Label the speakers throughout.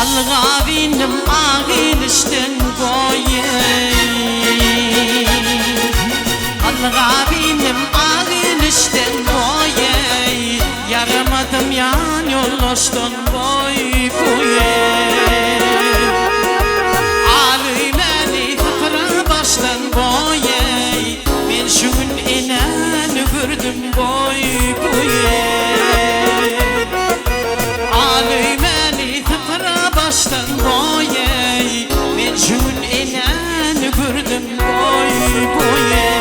Speaker 1: Algabinim agylyşdan boýy Algabinim agylyşdan boýy Ýaramadym ýan ýoldaşdan boý boýy Aly meni sypyra başdan boýy Men şu gün enäni gördüm boý boýy Aly meni sypyra başdan boýy Men şu gün enäni gördüm boý boýy.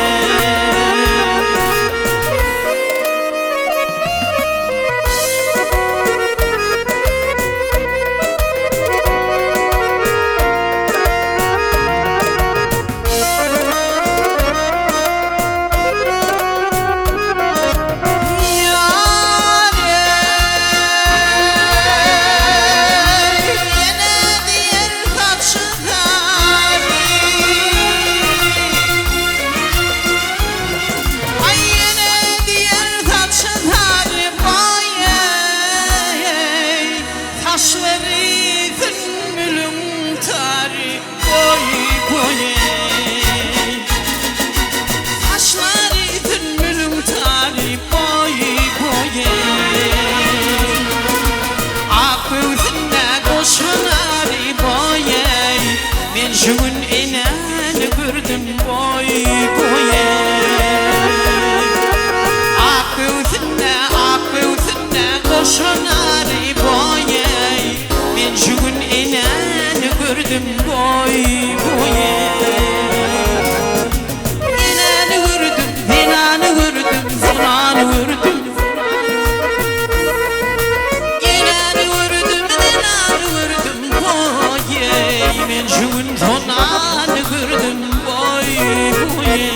Speaker 1: Saçlary sümbülüň tary boý boý Saçlary sümbülüň tary boý boý Ak göwsünde goşgulary boý Men şu gün enäni gördüm boý boý Ak göwsünde ak göwsünde goşgulary boý Men şu gün enäni gördüm boý boý Enäni gördüm, zenany gördüm, zonany gördüm Enäni gördüm, zenany gördüm boý Men şu gün zonany gördüm boý boý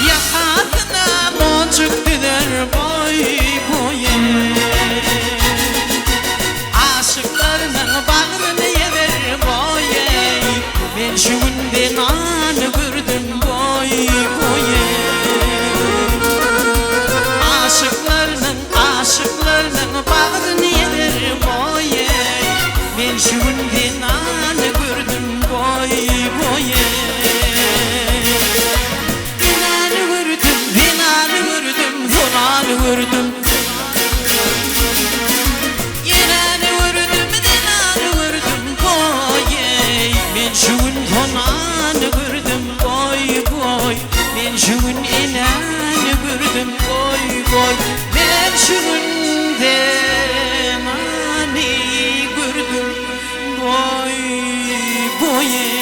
Speaker 1: Ýakasyna monjuk düzer boý boýy Aşyklarynyň bagryny ezer boýy Men şu gün zenany gördüm boý boýy Aşyklarynyň aşyklarynyň bagryny ezer boýy Men şu gün zenany gördüm boý boýy Enäni gördüm, zenany gördüm, zonany gördüm. Enäni gördüm, zenany gördüm, boý-eý. Men şu gün zonany gördüm, boý, boý. Men şu gün enäni gördüm, boý, boý. Men şu gün zenany gördüm, boý, boý.